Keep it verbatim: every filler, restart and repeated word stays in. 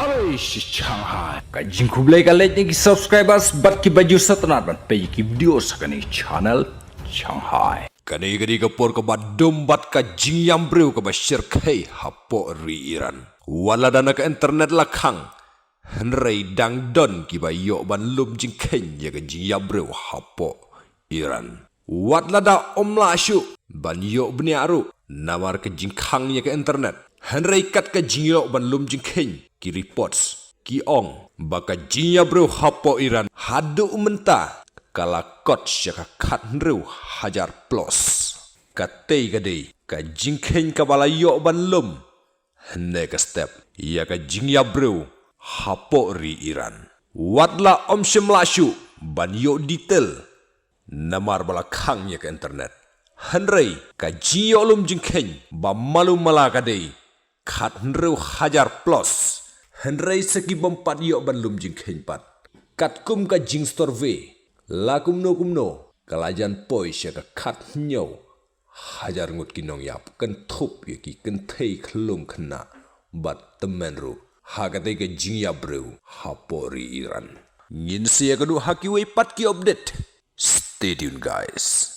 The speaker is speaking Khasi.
Oi, shi Shanghai. Ka jingkhublei ka leit ïa ki subscribers bad ki ba ju sngewtynnat ban peit ïa ki video sha kane channel Shanghai. Kane ka dei ka por kaba dum bad ka jingïam briew kaba shyrkhei hapoh ri Iran. Wat lada na ka internet la khang, hynrei dang don kiba ïoh ban lum jingkheiñ ïa ka jingïam briew hapoh Iran. Wat lada ym lah shuh ban ïoh bniah ruh namar ka jingkhang ïa ka internet, hynrei kat ka jingïoh ban lum jingkheiñ ki reports ki ong ba ka jingïam briew hapoh Iran haduh mynta ka la kot sha ka khathynriew hajar plus. Katei ka dei ka jingkheiñ kaba la ïoh ban lum hynne ka step ïa ka jingïam briew hapoh ri Iran. Wat la ym shym lah shuh ban ïoh detail namar ba la khang ïa ka internet, hynrei ka jingïoh lum jingkheiñ ba malu mala ka dei khathynriew hajar plus. Hynrei sa ki bym pat ïoh ban lum jingkheiñ pat, katkum ka jingsurvey, la kumno kumno ka la jan poi sha ka khathynñiew hajar ngut ki nongïap, kynthup ïa ki kynthei khyllung khynnah bad tymmen ruh ha katei ka jingïam briew hapoh ri Iran. Ngin sa ïakynduh ha kiwei pat ki update. Stay tuned, guys.